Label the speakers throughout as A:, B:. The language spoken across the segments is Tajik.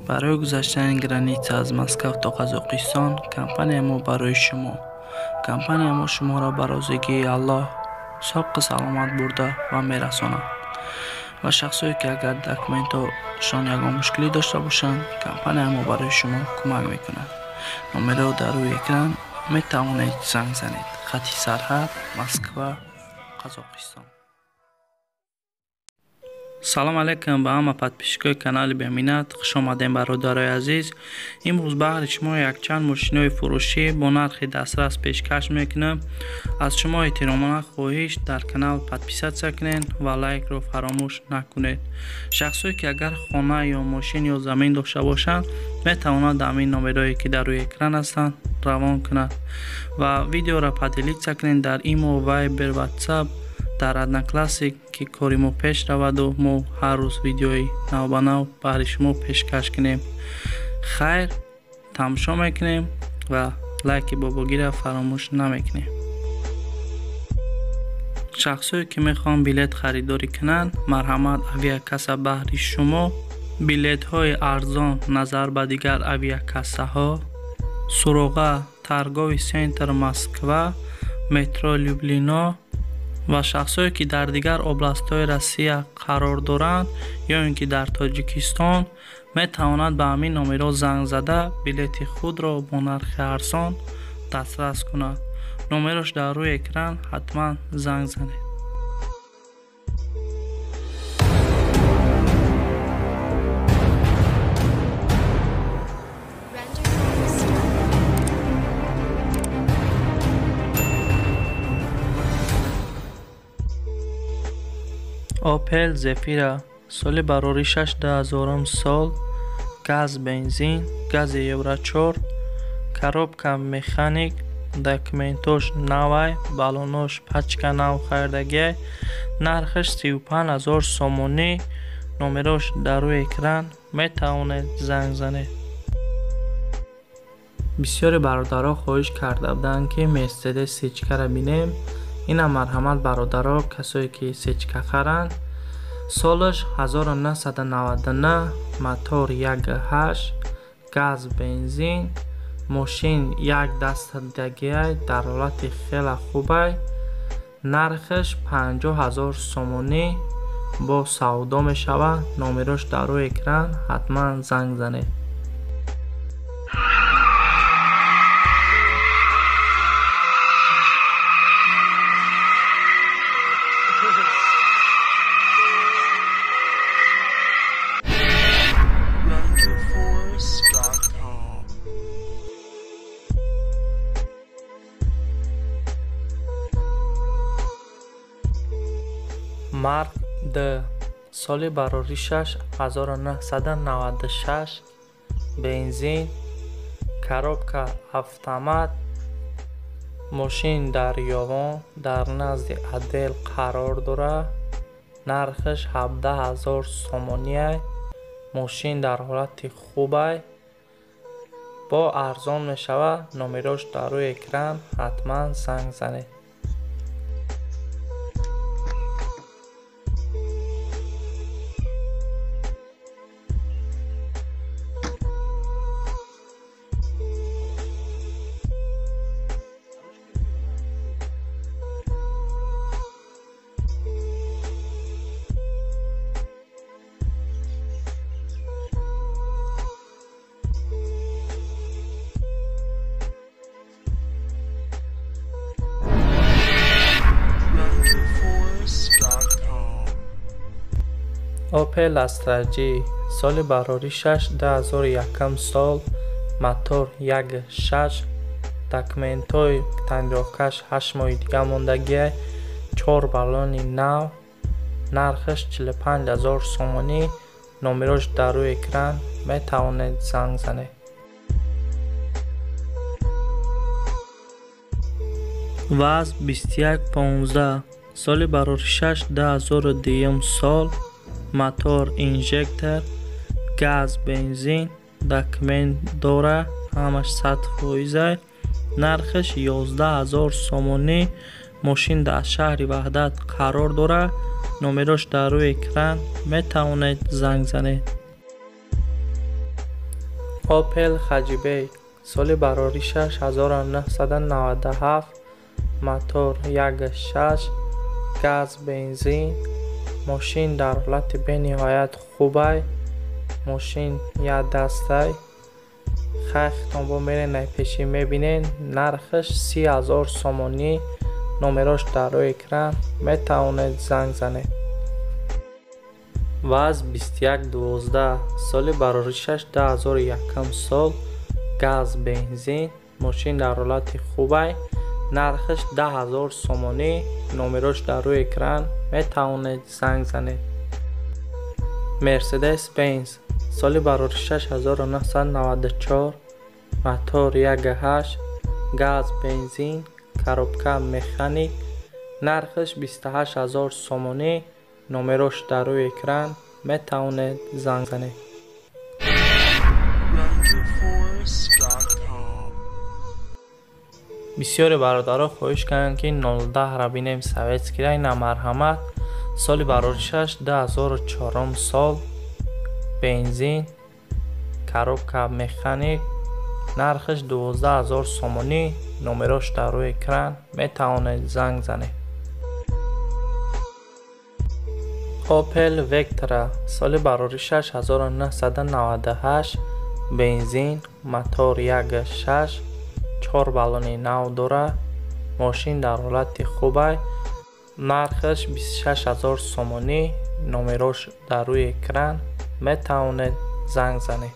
A: Барои гузаштани граница аз Москва то Қазоқистон компанияи мо барои шумо. Компанияи мо шуморо ба розигии Аллоҳ соққу саломат бурда ва мерасонад. Ва шахсое ки агар документҳошон ягон мушкилӣ дошта бошанд, компанияи мо барои шумо кӯмак мекунад. Номерҳо дар рӯи экран, метавонед занг занед. Хати сарҳад Москва, Қазоқистон. Салом алейкум ба ҳама подписчикои канали Беминат. Хуш омадем, бародарои азиз. Имрӯз баҳри шумо якчанд мошинои фурӯшӣ бо нархи дастрас пешкаш мекунам. Аз шумо эҳтиромона хоҳиш, дар канал подписаться кунед ва лайкро фаромӯш накунед. Шахсое ки агар хона ё мошин ё замин дошта бошанд, метавонанд ҳамин номерҳое ки дар рӯи экран ҳастанд равон кунанд ва видеоро поделиться кунед дар Имо, Вайбер, Ватсап, дар Одноклассик, ки кори мо пеш раваду мо ҳар рӯз видеои навбанав баҳри шумо пешкаш кунем. Хайр, тамошо мекунем ва лайки бобогира фаромӯш намекунем. Шахсое ки мехоҳанд билет харидорӣ кунанд, марҳамат, авиакасса баҳри шумо. Билетҳои арзон назар ба дигар авиакассаҳо. Суроға: торговый центр Москва, метро Люблино. Ва шахсое ки дар дигар областҳои Россия қарор доранд ё ин ки дар Тоҷикистон, метавонанд ба ҳамин номерҳо занг зада билети худро бо нархи арзон дастрас кунанд. Номерош дар рӯи экран, ҳатман занг занед. Opel Zafira, соли бароришаш 2000 сол, газ бензин, гази Евро 4, коробка механик, документош навай, баллонош пачка нав харидагиай, нархаш 35 000 сомонӣ, номерош дар рӯи экран, метавонед занг занед. Бисёре бародаро хоҳиш карда буданд, ки Мерседес сечкаро бинем. Инам марҳамат, бародаро, касое ки сечка харанд. Солаш 1999, мотор 1.8, газ бензин, мошин як дастдагиай, дар ҳолати хеле хубай, нархаш 50 000 сомонӣ, бо савдо мешавад. Номерош дар рӯи экран, ҳатман занг занед.
B: Renderforce.com.
A: Марк Д, соли бароришаш 1996, бензин, коробка автомат, мошин дар Ёвон, дар назди отдел қарор дорад. Нархаш 17 000 сомониай. Мошин дар ҳолати хубай, бо арзон мешавад. Номерош дар рӯи экран, ҳатман занг занед.
B: Renderforce.com.
A: Opel Astra J, соли бароришаш 2001 сол, мотор 1.6, документҳои тонировкаш 8 моҳи дига мондагиай, чор баллони нав, нархаш 45 000 сомонӣ, номерош дар рӯи экран, метавонед занг занед. ВАЗ 2115, соли бароришаш 2002 сол, мотор инжектор, газ бензин, документ дора, ҳамаш 100%-ай, нархаш 11 000 сомонӣ, мошин дар шаҳри Ваҳдат қарор дорад. Номерош дар рӯи экран, метавонед занг занед. Opel Hatchback соли бароришаш 1997, мотор 1.6, газ бензин. Мошин дар ҳолати бениҳоят хубай. Мошин якдастай. Хайхтон бо мерен ай пешӣ мебинен. Нархаш 30 000 сомонӣ. Номерош дар рӯи экран, метавонед занг занед. ВАЗ 2112 соли бароришаш 2001 сол, газ бензин. Мошин дар ҳолати хубай. Нархаш 10 000 сомонӣ. Номерош дар рӯи экран, метавонед занг занед. Мерседес Бенз соли бароришаш 1994, мотор 1.8, газ бензин, коробка механик. Нархаш 28 000 сомонӣ. Номерош дар рӯи экран, метавонед занг занед.
B: RenderForce.com.
A: Бисёре бародаро хоҳиш карданд, ки 010-ра бинем, советский ра. Ина, марҳамат. Соли бароришаш 2004 сол, бензин, коробка механик. Нархаш 12 000 сомонӣ. Номерош дар рӯи экран, метавонед занг занед. Opel Vectra соли бароришаш 1998, бензин, мотор 1.6, чор баллони нав дорад. Мошин дар ҳолати хубай. Нархаш 26 000 сомонӣ. Номерош дар рӯи экран, метавонед занг занед.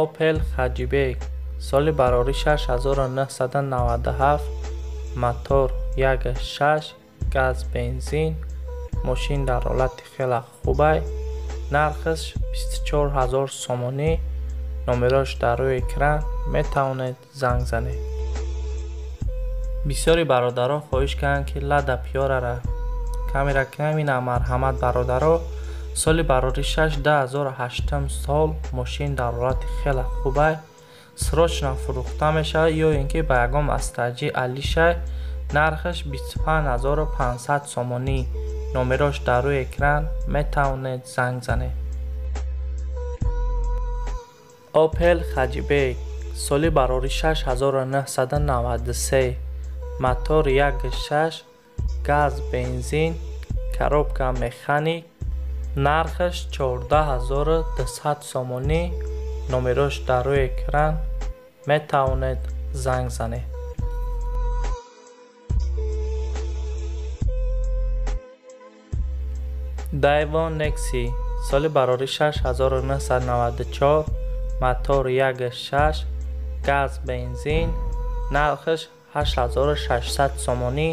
A: Opel Hatchback соли бароришаш 1997, мотор 1.6, газ бензин. Мошин дар ҳолати хеле хубай. Нархаш 24 000 сомонӣ. Номерош дар рӯи экран, метавонед занг занед. Бисёри бародаро хоҳиш карданд, ки Лада Пиорара камера кунем. Ина, марҳамат, бародаро. Соли бароришаш 2008 сол. Мошин дар ҳолати хеле хубай. Срочно фурӯхта мешавад ё ин ки ба ягон астаҷи алишай. Нархаш 25 500 сомонӣ. Номерош дар рӯи экран, метавонед занг занед. Opel Hatchback соли бароришаш 1993, мотор 1.6, газ бензин, коробка механик. Нархаш 14 200 сомонӣ. Номерош дар рӯи экран, метавонед занг занед. Daewoo Nexia соли бароришаш 1994, мотор 1.6, газ бензин. Нархаш 8600 сомонӣ.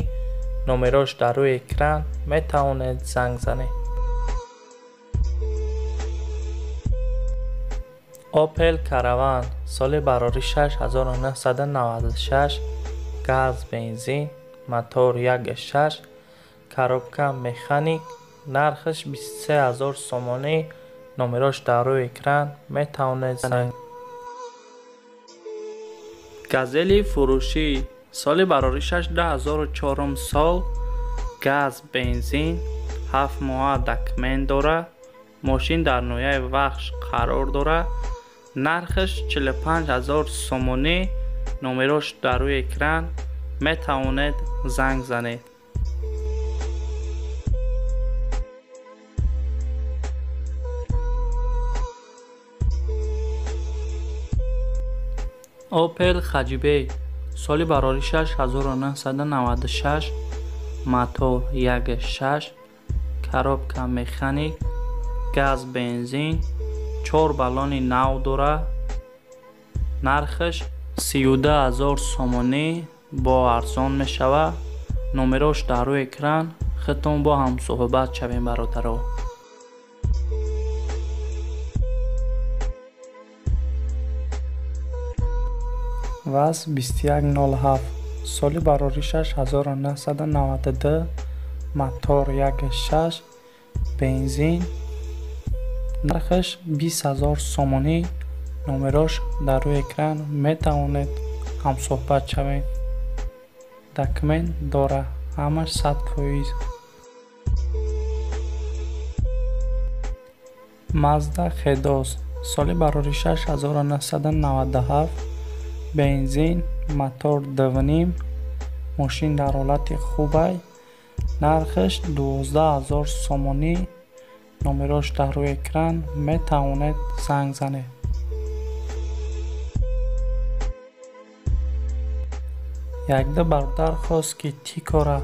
A: Номерош дар рӯи экран, метавонед занг занед. Opel Caravan соли бароришаш 1996, газ бензин, мотор 1.6, коробка механик. Нархаш 23 000 сомонӣ. Номерош дар рӯи экран, метавонед занг. Газели фурӯшӣ соли бароришаш 2004 сол, газ бензин, 7 моҳа документ дорад. Мошин дар ноҳияи Вахш қарор дорад. Нархаш 45 000 сомонӣ. Номерош дар рӯи экран, метавонед занг занед. Opel Hatchback соли бароришаш 1996, мотор 1.6, коробка механик, газ бензин, чор баллони нав дорад. Нархаш 32 000 сомонӣ, бо арзон мешавад. Номерош дар рӯи экран, худтон бо ҳамсӯҳбат шавем, бародаро. ВАЗ 2107 соли бароришаш 1992, мотор 1.6, бензин. Нархаш 20 000 сомонӣ. Номерош дар рӯи экран, метавонед ҳамсӯҳбат шавед. Документ дорад, ҳамаш 100%. Mazda Xedos, соли барори 6997, бензин, мотор 2,5, мошин дар ҳолати хубай, нархаш 12 000 сомонӣ, номерош дар рӯи экран, метавонед занг занед. Якда бародар хост, ки Тикора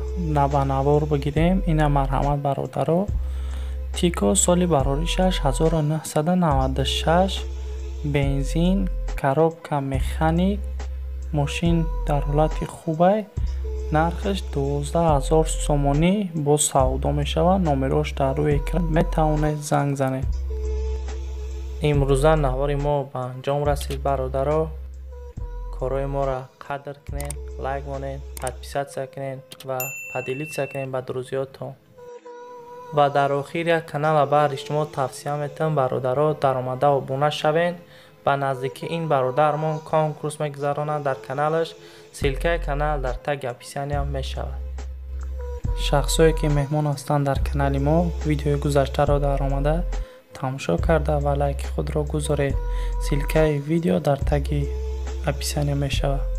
A: ба навор бигирем. Ина, марҳамат, бародаро. Тико, соли бароришаш 1996, бензин, коробка механик, мошин дар ҳолати хубай, нархаш 12 000 сомонӣ, боз савдо мешавад, номерош дар рӯи экран, метавонед занг занед. Имрӯза навори мо ба анҷом расид, бародаро. Корҳои моро қадр кунед, лайк монед, подписаться кунед ва поделиться кунед ба друзьётон. Ва дар охир як канала баҳри шумо тавсия метиҳам, бародаро, даромада обуна шавед. Ба наздикӣ ин бародармон конкурс мегузаронад дар каналаш. Ссылкаи канал дар таги описания мешавад. Шахсое, ки меҳмон ҳастанд дар канали мо, видеои гузаштаро даромада тамошо карда ва лайки худро гузоред. Ссылкаи видео дар таги описания мешавад.